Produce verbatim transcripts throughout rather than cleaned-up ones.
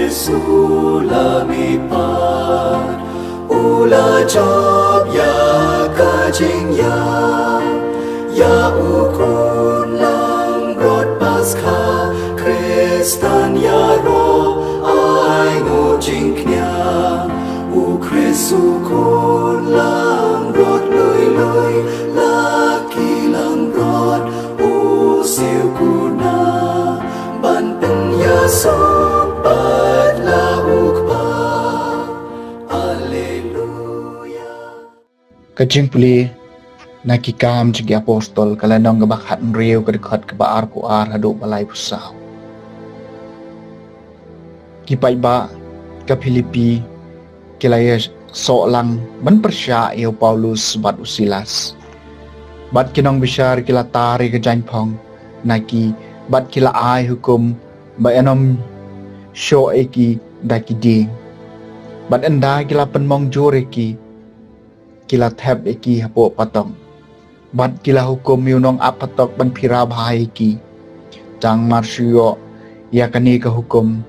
Sula mi pat u la jop ïa ka jingïap ïa u khun langbrot Paskha. Khristan ïaroh ai nguh jingkñia, u Khrist u khun langbrot lui lui, la ki langbrot u siew kuna ban pynïasuk pat la u Kpa. Alleluia. Ka jingpule na Ki Kam jong ki Apostol, ka lynnong kaba khathynriew, ka dkhot kaba arphew ar haduh ba laiphew saw. Ki paidbah ka Philippi ki la ïasoh lang ban pyrshah ïa u Paulus bad u Silas. Bad ki nongbishar ki la tar ïa ka jaiñphong na ki, bad ki la ai hukum ba yn ym shoh ïa ki da ki dieng. Bad ynda ki la pynmong jur ïa ki, ki la thep ïa ki hapoh patok. Bad ki la hukum ïa u nongap patok ban phira bha ïa ki. Tang mar shu ïoh ïa kane ka hukum,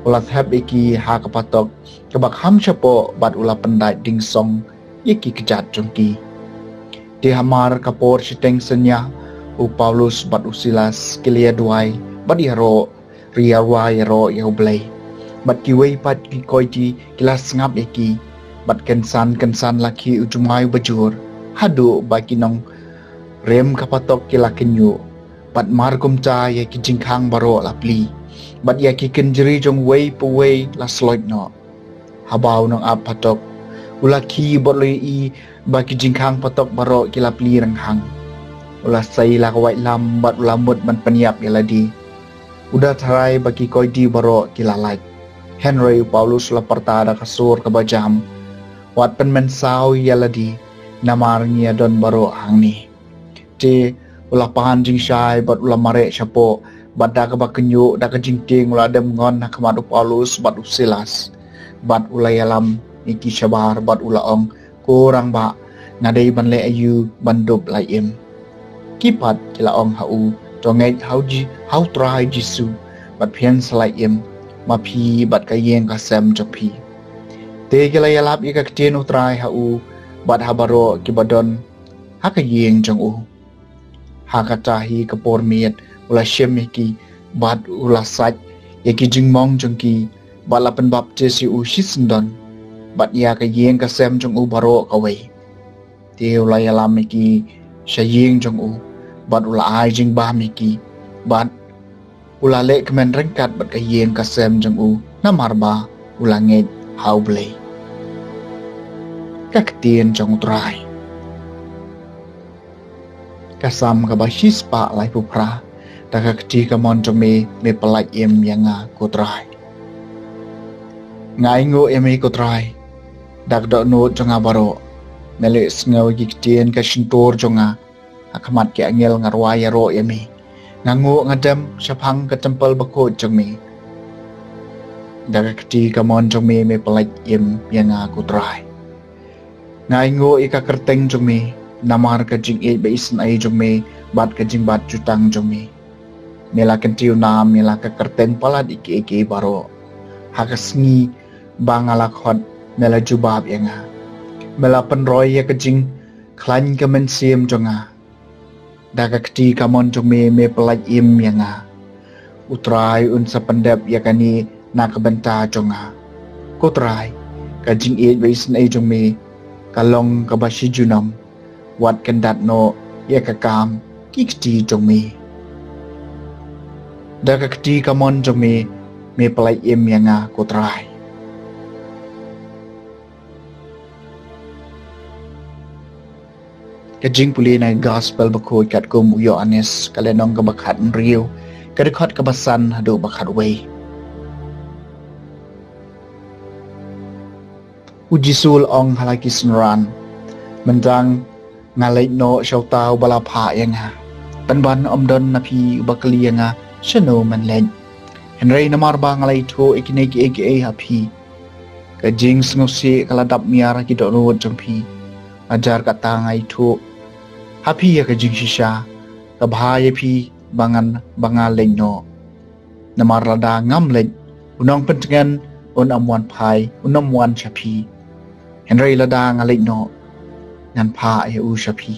u la thep ïa ki ha ka patok kaba kham shapoh, bad u la pyndait dingsong ïa ki kjat jong ki. Te hamar ka por shiteng synñia, u Paulus bad u Silas ki la ïaduwai bad ïaroh, ri ïaroh ïa U Blei. Bad kiwei pat ki koiti ki la sngap ïa ki. Bad kynsan kynsan la khih u jumai uba jur, haduh ba ki nongrim ka patok ki la kynñiuh. Bad mar kumta ïa ki jingkhang baroh la plie. Bad ïa ki kynjri jong uwei pa uwei la sloit noh. Haba u nongap patok u la khie bad u la ïohi ba ki jingkhang patok baroh ki la plie rynghang, u la sei la ka waitlam bad u la mut ban pynïap ïa lade. U da tharai ba ki koiti baroh ki la lait. Hynrei u Paulus u la pyrta da ka sur kaba jam: Wat pynmynsaw ïa lade, namar ngi ïa don baroh hangne. Te u la pan jingshai bad u la mareh shapoh, bad da kaba kynñiuh da ka jingtieng u la dem ngon ha khmat u Paulus bad u Silas. Bad u la ïalam ïa ki shabar bad u la ong: Ko rangbah, nga dei ban leh aïu ban dup la im? Ki pat ki la ong ha u: To ngeit ha u Ji-, ha u Trai Jisu, bad phin sa la im, ma phi bad ka ïing ka sem jong phi. Te ki la ïalap ïa ka ktien U Trai ha u bad ha baroh kiba don ha ka ïing jong u. Ha kata hi ka por miet u la shim ïa ki, bad u la sait ïa ki jingmong jong ki, bad la pynbaptis ïa u shisyndon, bad ïa ka ïing ka sem jong u baroh kawei. Te u la ïalam ïa ki sha ïing jong u, bad u la ai jingbam ïa ki, bad u la leh kmen ryngkat bad ka ïing ka sem jong u, namar ba u la ngeit ha U Blei. Ka ktien jong U Trai. Ka Salm kaba shispah laiphew phra. Da ka kti kamon jong me, me pyllait im ïa nga, ko Trai. Nga ainguh ïa me, ko Trai, da ka dohnud jong nga baroh. Me leh sngew ïa ki ktien ka shyntur jong nga. Ha khmat ki angel nga rwai ïaroh ïa me. Nga nguh nga dem shaphang ka templ bakhuid jong me. Da ka kti kamon jong me, me pyllait im ïa nga, ko Trai. Nga ainguh ïa ka kyrteng jong me, namar ka jingïeit ba isynei jong me bad ka jingbat jutang jong me. Me la kyntiew nam ïa la ka kyrteng palat ïa kiei kiei baroh. Ha ka sngi ba nga la khot, me la jubab ïa nga. Me la pynroi ïa ka jingkhlaiñ ka mynsiem jong nga. Da ka kti kamon jong me, me pyllait im ïa nga. U Trai un sa pyndep ïa kane na ka bynta jong nga. Ko Trai, ka jingïeit ba isynei jong me ka long kaba shi junom. Wat kyndat noh ïa ka kam ki kti jong me. Da ka kti kamon jong me, me pyllait im ïa nga, ko Trai. Ka jingpule na ka Gospel bakhuid katkum u Ïoannis, ka lynnong kaba khathynriew, ka dkhot kaba san haduh ba khatwei. U Jisu u la ong ha la ki synran: Mynta nga leit noh sha uta uba la phah ïa nga. Pynban ym don na phi uba kylli ïa nga shano men leit. Hynrei namar ba nga la ïathuh ïa kine kiei kiei ha phi, ka jingsngewsih ka la dap miar ha ki dohnud jong phi. Hajar kata nga ïathuh ha phi ïa ka jingshisha, ka bha ïa phi ba ngan, ba nga leit noh. Namar lada ngam leit, U nongpyntngen un ym wan phai, un ym wan sha phi. Hynrei lada nga leit noh, ngan phah ïa u sha phi.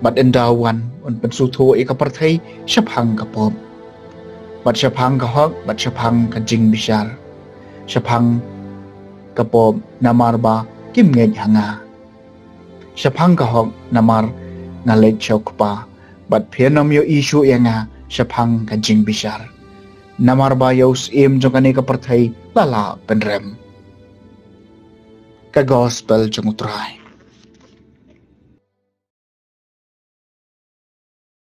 Bad ynda u wan, un pynsngewthuh ïa ka pyrthei shaphang ka pop, bad shaphang ka hok, bad shaphang ka jingbishar. Shaphang ka pop, namar ba kim ngeit ha nga. Shaphang ka hok, namar nga leit sha u Kpa, bad phin ym ïohi shuh ïa nga. Shaphang ka jingbishar, namar ba ïa u Syiem jong kane ka pyrthei la lah pynrem. Ka Gospel jong U Trai.